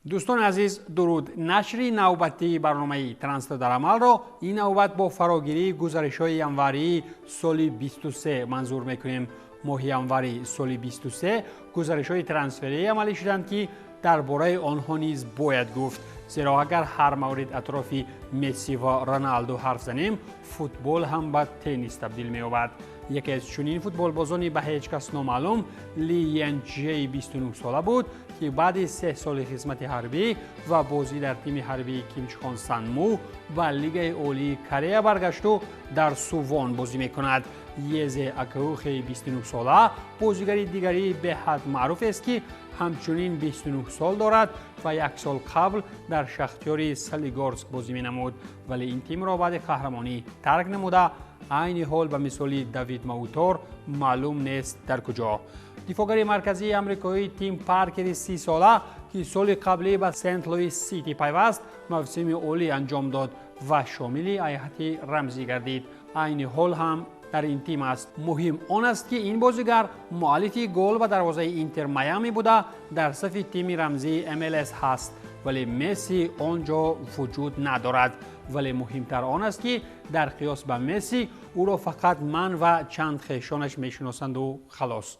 Дӯстони азиз, дуруд. Нашри навбатии барномаи Трансфер дар амалро ин навбат бо фарогирии гузаришҳои январии соли 23 манзур мекунем. Моҳи январи соли 23 гузаришҳои трансферӣ амалӣ шуданд, ки дар бораи онҳо низ бояд гуфт, зеро агар ҳар маврид атрофи Месси ва Роналду ҳарф занем, футбол ҳам ба теннис табдил меёбад. Яке аз чунин футболбозони ба ҳеҷ кас номаълум Ли Янҷей 29 сола буд, ки баъди 3 соли хизмати ҳарбӣ ва бозӣ дар тими ҳарбии Кимчхон Санму ба Лигаи Олии Корея баргашту дар Сувон бозӣ мекунад. Езе Акаухи 29 сола бозигари дигарии беҳад маъруфест, ки ҳамчунин 29 сол дорад ва як сол қабл дар Шахтёри Солигорск бозӣ менамуд, вале ин тимро баъди қаҳрамонӣ тарк намуда, айни ҳол ба мисоли Давид Маутор маълум нест дар куҷо. Дифоъгари марказии амрикоӣ Тим Паркери 30 сола, ки соли қаблӣ ба Сент Луис Сити пайваст, мавсими олӣ анҷом дод ва шомили ҳайати рамзӣ гардид. Айни ҳол ҳам дар ин тим аст. Муҳим он аст, ки ин бозигар муаллифи гол ба дарвозаи Интер Майами буда, дар сафи тими рамзии МЛС ҳаст, вале Месси он ҷо вуҷуд надорад. Вале муҳимтар он аст, ки дар қиёс ба Месси ӯро фақат ман ва чанд хешонаш мешиносанду халос.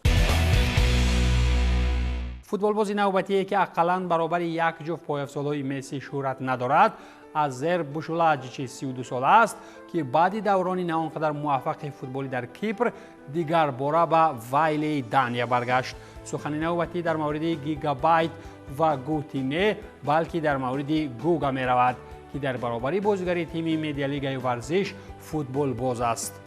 Футболбози навбатие, ки ақаллан баробари як ҷуфт пойафзолҳои Месси шӯҳрат надорад, Азер Бушуладжичи 32 сола аст, ки баъди даврони на он қадар муваффақи футболӣ дар Кипр дигар бора ба Вайлеи Дания баргашт. Сухани навбатӣ дар мавриди Гигабайт ва Гути не, балки дар мавриди Гуга меравад, ки дар баробари бозигари тими Медиалигаи варзиш футболбоз аст.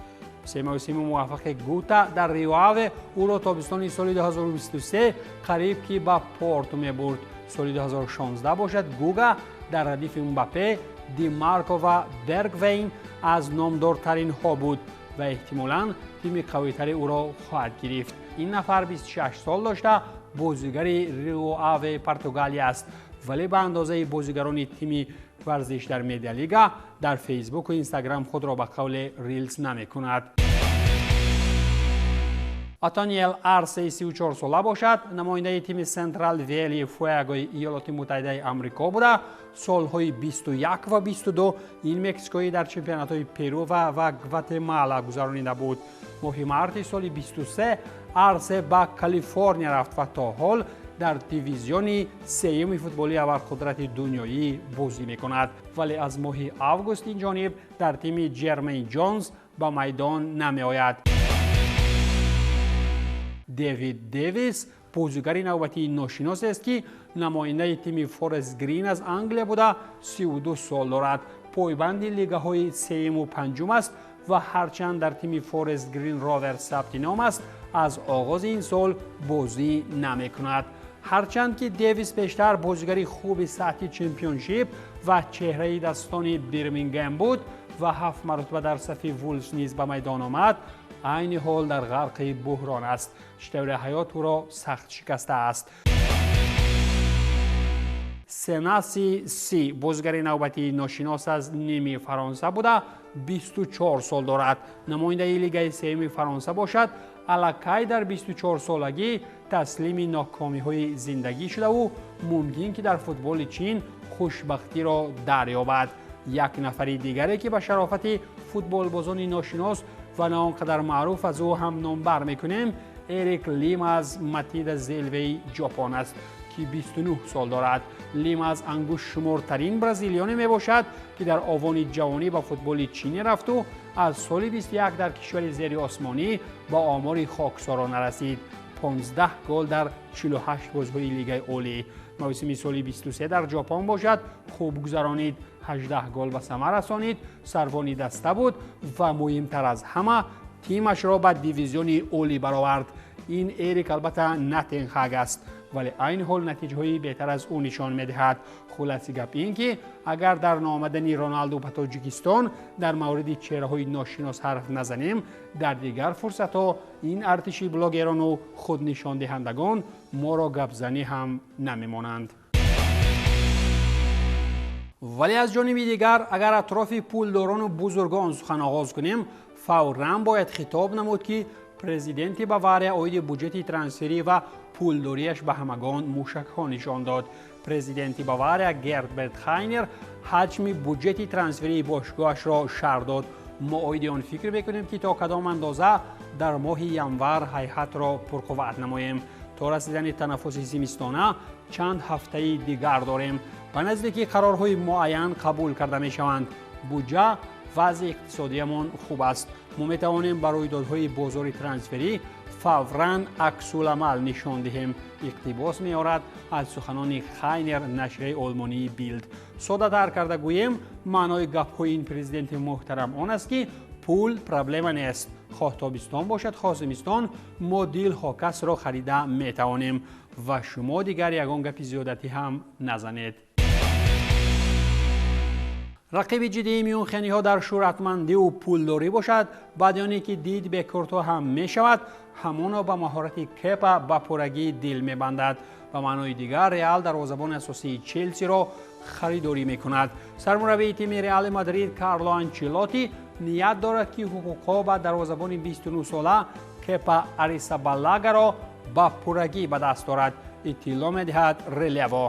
Се мавсими муваффақи Гута дар Рио Аве ӯро тобистони соли 2023 қариб ки ба Порту мебурд. Соли 2016 бошад, Гуга дар радифи Мбаппе, Димарко ва Бергвейн аз номдортаринҳо буд ва эҳтимолан тими қавитари ӯро хоҳад гирифт. Ин нафар 26 сол дошта, бозигари Рио Аве Португалия аст, вале ба андозаи бозигарони тими варзиш дар Медиалига дар Фейсбуку Инстаграм худро ба қавле рилс намекунад. Атониел Арсеи 34 сола бошад, намояндаи тими Сентрал Вели Фуэгои Иёлоти Муттаҳидаи Амрико буда, солҳои 21 ва 22 ин мексикоӣ дар чемпионатҳои Перу ва Гватемала гузаронида буд. Моҳи марти соли 23 Арсе ба Калифорния рафт ва то ҳол дар дивизиони сеюми футболи абарқудрати дунёӣ бозӣ мекунад, вале аз моҳи август ин ҷониб дар тими Ҷермейн Ҷонс ба майдон намеояд. Дэвид Дэвис бозигари навбатии ношиносест, ки намояндаи тими Форест Грин аз Англия буда, 32 сол дорад, пойбанди лигаҳои сеюму панҷум аст ва ҳарчанд дар тими Форест Грин Роверс сабти ном аст, аз оғози ин сол бозӣ намекунад. Ҳарчанд ки Дэвис пештар бозигари хуби сатҳи Чемпионшип ва чеҳраи дастони Бирмингем буд ва ҳафт маротиба дар сафи Вулфс низ ба майдон омад, айни ҳол дар ғарқи буҳрон аст. Чӣ тавре ҳаёт ӯро сахт шикастааст. Сенаси Си бозигари навбатии ношинос аз Ними Фаронса буда, 24 сол дорад, намояндаи лигаи сеюми Фаронса бошад. Аллакай дар 24 солагӣ таслими нокомиҳои зиндагӣ шудаву мумкин ки дар футболи Чин хушбахтиро дарёбад. Як нафари дигаре, ки ба шарофати футболбозони ношинос ва на он қадар маъруф аз ӯ ҳам номбар мекунем, Эрик Лим аз Матида Зелвеи Ҷопон аст, ки 29 сол дорад. Лим аз ангуштшумортарин бразилиёне мебошад, ки дар овони ҷавонӣ ба футболи чинӣ рафту аз соли 21 дар кишвари зери осмонӣ ба омори хоксоро нарасид: 15 гол дар 48 бозиҳои Лигаи Олӣ. Мавсими соли 23 дар Ҷопон бошад хуб гузаронид, 18 гол ба самар расонид, сарвони даста буд ва муҳимтар аз ҳама тимашро ба дивизиони олӣ баровард. Ин Эрик албатта на Тенхаг аст, вале айни ҳол натиҷаҳои беҳтар аз ӯ нишон медиҳад. Хулоси гап ин ки агар дар наомадани Роналду ба Тоҷикистон дар мавриди чеҳраҳои ношинос ҳарф назанем, дар дигар фурсатҳо ин артиши блогерону худнишондиҳандагон моро гапзанӣ ҳам намемонанд. Вале аз ҷониби дигар, агар атрофи пулдорону бузургон сухан оғоз кунем, фавран бояд хитоб намуд, ки президенти Бавария оиди буҷети трансферӣ ва пулдориаш ба ҳамагон мушакҳо нишон дод. Президенти Бавария Герберт Хайнер ҳаҷми буҷети трансферии бошгоҳашро шарҳ дод. Мо оиди он фикр мекунем, ки то кадом андоза дар моҳи январ ҳайҳатро пурқувват намоем. То расидани танаффуси зимистона чанд ҳафтаи дигар дорем. Ба наздикӣ қарорҳои муайян қабул карда мешаванд. Буҷа вазъи иқтисодиямон хуб аст. Мо метавонем ба рӯйдодҳои бозори трансферӣ фавран аксуламал нишон диҳем, иқтибос меорад аз суханони Хайнер нашрияи олмонии Билд. Соддатар карда гӯем, маънои гапҳои ин президенти муҳтарам он аст, ки пул проблема нест. Хоҳ тобистон бошад, хоҳ зимистон, мо дилхоҳ касро харида метавонем ва шумо дигар ягон гапи зиёдатӣ ҳам назанед. Рақиби ҷиддии мюнхениҳо дар шӯҳратмандиву пулдорӣ бошад, баъди оне ки дид бе Куртуа ҳам мешавад, ҳамоно ба маҳорати Кепа ба пуррагӣ дил мебандад. Ба маънои дигар, Реал дарвозабони асосии Челсиро харидорӣ мекунад. Сармураббии тими Реали Мадрид Карло Анчелоти ният дорад, ки ҳуқуқҳо ба дарвозабони 29-сола Кепа Арисабалагаро ба пуррагӣ ба даст дорад, иттилоъ медиҳад Релево.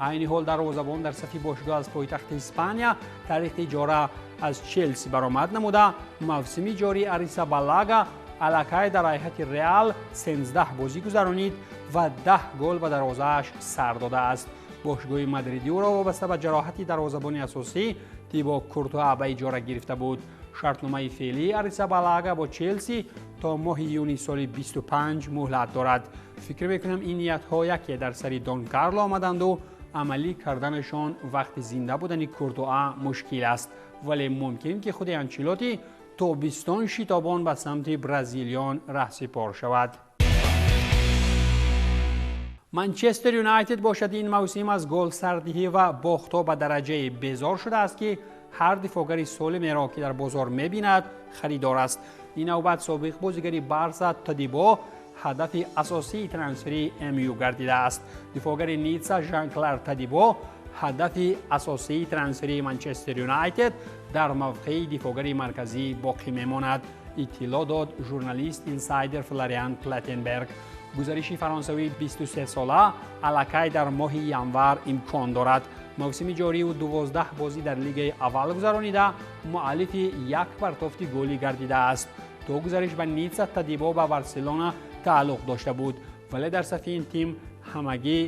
Айни ҳол дарвозабон дар сафи бошгоҳ аз пойтахти Испания тариқи иҷора аз Челси баромад намуда. Мавсими ҷорӣ Арисабалага аллакай дар ҳайати Реал 13 бозӣ гузаронид ва 10 гол ба дарвозааш сар додааст. Бошгоҳи мадридӣ ӯро вобаста ба ҷароҳати дарвозабони асосӣ Тибо Куртуа ба иҷора гирифта буд. Шартномаи феълии Арисабалага бо Челси то моҳи июни соли 25 муҳлат дорад. Фикр мекунам, ин ниятҳо яке дар сари Дон Карло омаданду амалӣ карданашон вақти зинда будани Куртуа мушкил аст, вале мумкин ки худи Анчелоти тобистон шитобон ба самти бразилиён раҳсипор шавад. Манчестер Юнайтед бошад, ин мавсим аз голсардиҳӣ ва бохтҳо ба дараҷаи безор шудааст, ки ҳар дифоъгари солимеро, ки дар бозор мебинад, харидор аст. Ин навбат собиқ бозигари Барса Тадибо ҳадафи асосии трансфери МЮ гардидааст. Дифоъгари Ницца Жан-Клар Тадибо ҳадафи асосии трансфери Манчестер Юнайтед дар мавқеи дифоъгари марказӣ боқӣ мемонад, иттилоъ дод журналист инсайдер Флориан Платтенберг. Гузариши фаронсавии 23-сола аллакай дар моҳи январ имкон дорад. Мавсими ҷорӣ ӯ 12 бозӣ дар лигаи аввал гузаронида, муаллифи як партофти голӣ гардидааст. То гузариш ба Ницца Тадибо ба Барселона тааллуқ дошта буд, вале дар сафи ин тим ҳамагӣ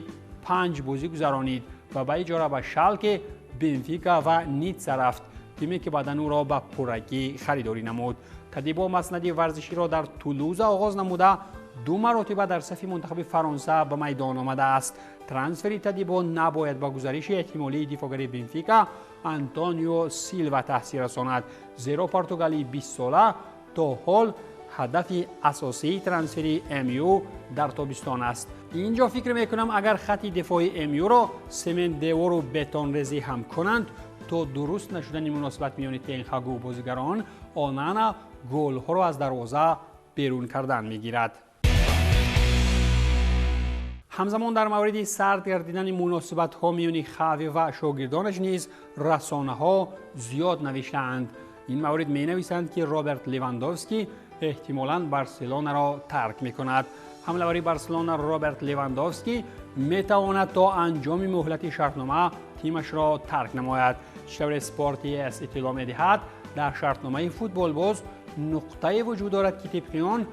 панҷ бозӣ гузаронид ва ба иҷора ба Шалке, Бенфика ва Ницца рафт, тиме ки баъдан ӯро ба пуррагӣ харидорӣ намуд. Тадибо маснади варзиширо дар Тулуза оғоз намуда, ду маротиба дар сафи мунтахаби Фаронса ба майдон омадааст. Трансфери Тадибо набояд ба гузариши эҳтимолии дифоъгари Бенфика Антонио Силва таъсир расонад, зеро португалии 20-сола то ҳол ҳадафи асосии трансфери МЮ дар тобистон аст. Инҷо фикр мекунам, агар хатти дифои МЮро семент девору бетонрезӣ ҳам кунанд, то дуруст нашудани муносибат миёни Тенхагу бозигарон, Онана голҳоро аз дарвоза берун кардан мегирад. Ҳамзамон дар мавриди сард гардидани муносибатҳо миёни Хави ва шогирдонаш низ расонаҳо зиёд навиштаанд. Ин маврид менависанд, ки Роберт Левандовский эҳтимолан Барселонаро тарк мекунад. Ҳамлавари Барселона Роберт Левандовский метавонад то анҷоми муҳлати шартнома тимашро тарк намояд. Чӣ Спорти С иттилоъ медиҳад, дар шартномаи футболбоз нуқтае вуҷуд дорад, ки тибқи он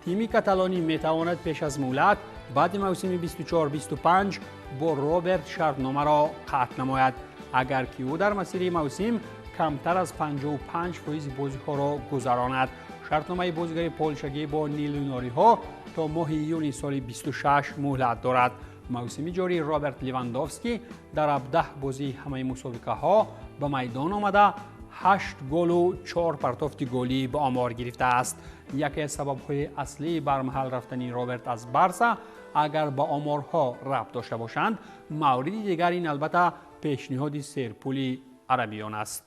тими каталонӣ метавонад пеш аз муҳлат баъди мавсими 24-25 бо Роберт шартномаро қатъ намояд, агар ки ӯ дар масири мавсим камтар аз 55 фоизи бозиҳоро гузаронад. Шартномаи бозигари полшагӣ бо нилунориҳо то моҳи июни соли 26 муҳлат дорад. Мавсими ҷорӣ Роберт Левандовский дар 17 бозии ҳамаи мусобиқаҳо ба майдон омада, ҳашт голу чор партофти голӣ ба омор гирифтааст. Яке аз сабабҳои аслии бармаҳал рафтани Роберт аз Барса агар ба оморҳо рабт дошта бошанд, мавриди дигар ин албатта пешниҳоди серпули арабиён аст.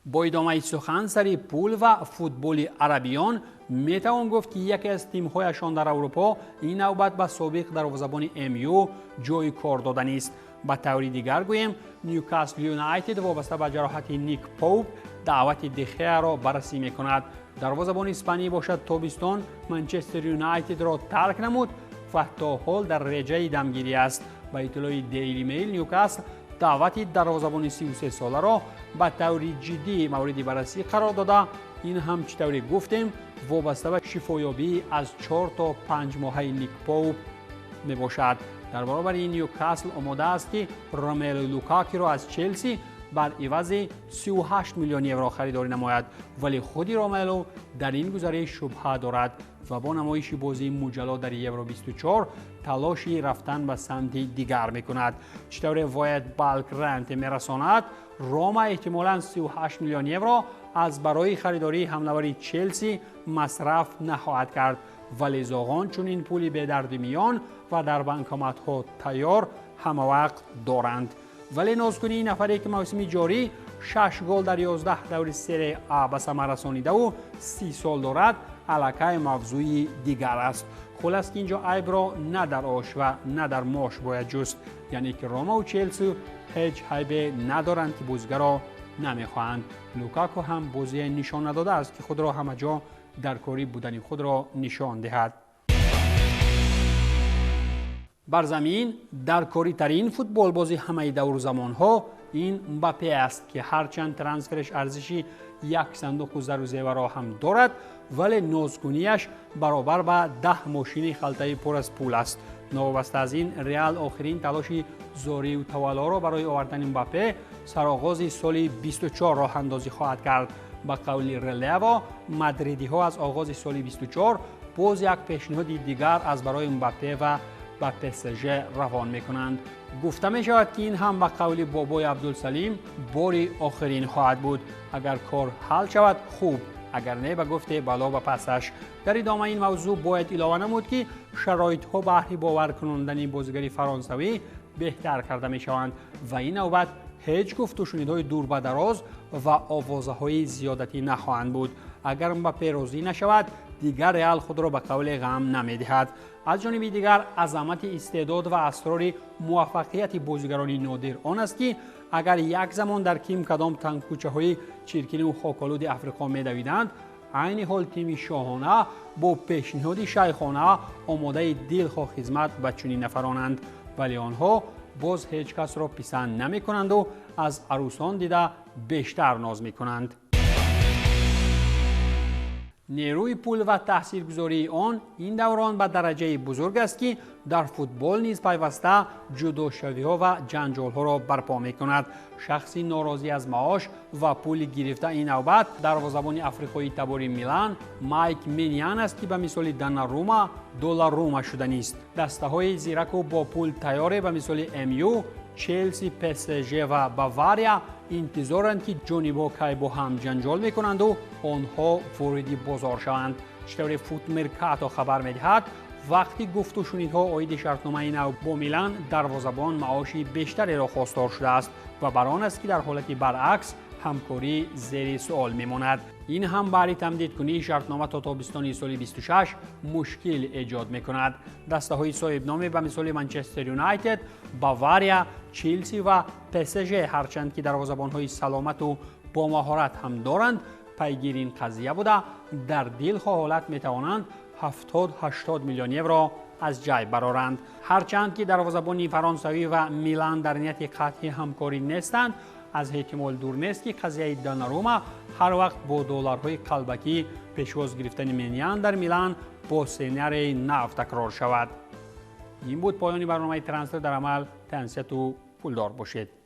Бо идомаи сухан сари пул ва футболи арабиён, метавон гуфт, ки яке аз тимҳояшон дар Аврупо ин навбат ба собиқ дарвозабони МЮ ҷои кор доданист. Ба таври дигар гӯем, Ньюкасл Юнайтед вобаста ба ҷароҳати Ник Поуп даъвати Дехеаро баррасӣ мекунад. Дарвозабони испанӣ бошад, тобистон Манчестер Юнайтедро тарк намуд. ва то ҳол дар реҷаи дамгирӣ аст. Ба иттилои Daily Mail, Ньюкасл даъвати дарвозабони 33-соларо ба таври ҷиддӣ мавриди баррасӣ қарор дода. Ин ҳам чӣ тавре гуфтем, вобаста ба шифоёбӣ аз 4 то 5 моҳаи Ник Поуп мебошад. Дар баробари ин Ньюкасл омода аст, ки Ромелу Лукакиро аз Челси бар ивази 38 миллион евро харидорӣ намояд, вале худи Ромелу дар ин гузариш шубҳа дорад ва бо намоиши бозии муҷалло дар Евро 24 талоши рафтан ба самти дигар мекунад. Чӣ тавре Воят Балкранте мерасонад, Рома эҳтимолан 38 миллион евро аз барои харидории ҳамлавари Челси масраф нахоҳад кард, вале зоғон чунин пули бедарди миён ва дар банкоматҳо тайёр ҳамавақт доранд. Вале нозкунии нафаре, ки мавсими ҷорӣ 6 гол дар 11 даври Серия А ба самар расонидаву 30 сол дорад, аллакай мавзӯи дигар аст. Хулас, ки ин ҷо айбро на дар ош ва на дар мош бояд ҷуст, яъне ки Ромау Челсу ҳеҷ ҳайбе надоранд, ки бозигаро намехоҳанд. Лукаку ҳам бозие нишон надодааст, ки худро ҳама ҷо дар корӣ будани худро нишон диҳад. Бар замин дар коритарин футболбози ҳамаи давру замонҳо ин Мбаппе аст, ки ҳарчанд трансфераш арзиши як сандуқу зару зеварро ҳам дорад, вале нозкунияш баробар ба 10 мошини халтаи пур аз пул аст. Новобаста аз ин, Реал охирин талоши зорию таваллоро барои овардани Мбаппе сароғози соли 24 роҳандозӣ хоҳад кард. Ба қавли Релево, мадридиҳо аз оғози соли 24 боз як пешниҳоди дигар аз барои Мбаппе ва ба ПСЖ равон мекунанд. Гуфта мешавад, ки ин ҳам ба қавли бобои Абдулсалим бори охирин хоҳад буд. Агар кор ҳал шавад, хуб, агар не, ба гуфте бало ба пасаш. Дар идома ин мавзӯъ бояд илова намуд, ки шароитҳо баҳри бовар кунондани бозигари фаронсавӣ беҳтар карда мешаванд ва ин навбат ҳеҷ гуфтушунидҳои дурбадароз ва овозаҳои зиёдатӣ нахоҳанд буд. Агар Мбаппе розӣ нашавад, дигар Реал худро ба қавле ғам намедиҳад. Аз ҷониби дигар, азамати истеъдод ва асрори муваффақияти бозигарони нодир он аст, ки агар як замон дар ким кадом тангкӯчаҳои чиркину хоколуди Африқо медавиданд, айни ҳол тими шоҳона бо пешниҳоди шайхона омодаи дилхоҳ хизмат ба чунин нафаронанд, вале онҳо боз ҳеҷ касро писанд намекунанду аз арӯсон дида бештар ноз мекунанд. Нерӯи пул ва таъсиргузории он ин даврон ба дараҷаи бузург аст, ки дар футбол низ пайваста ҷудошавиҳо ва ҷанҷолҳоро барпо мекунад. Шахси норозӣ аз маош ва пули гирифта ин навбат дарвозабони африқоии табори Милан Майк Менян аст, ки ба мисоли Донарума Доларума шуданист. Дастаҳои зираку бо пул тайёре ба мисоли МЮ, Челси, ПСЖ ва Бавария интизоранд, ки ҷонибҳо кай бо ҳам ҷанҷол мекунанду онҳо вориди бозор шаванд. Чӣ тавре Футмеркато хабар медиҳад, вақти гуфтушунидҳо оиди шартномаи нав бо Милан дарвозабон маоши бештареро хостор шудааст ва бар он аст, ки дар ҳолати баръакс ҳамкорӣ зери суол мемонад. Ин ҳам баҳри тамдидкунии шартнома то тобистони соли 26 мушкил эҷод мекунад. Дастаҳои соҳибноме ба мисоли Манчестер Юнайтед, Бавария, Челси ва ПСЖ, ҳарчанд ки дарвозабонҳои саломату бомаҳорат ҳам доранд, пайгири ин қазия буда, дар дилхоҳ ҳолат метавонанд 70-80 миллион евро аз ҷайб бароранд. Ҳарчанд ки дарвозабони фаронсавӣ ва Милан дар нияти қатъи ҳамкорӣ нестанд, аз эҳтимол дур нест, ки қазияи Донарума ҳар вақт бо долларҳои қалбакӣ пешвоз гирифтани Менян дар Милан бо сценарии нав такрор шавад. Ин буд поёни барномаи Трансфер дар амал. Тансияту пулдор бошед.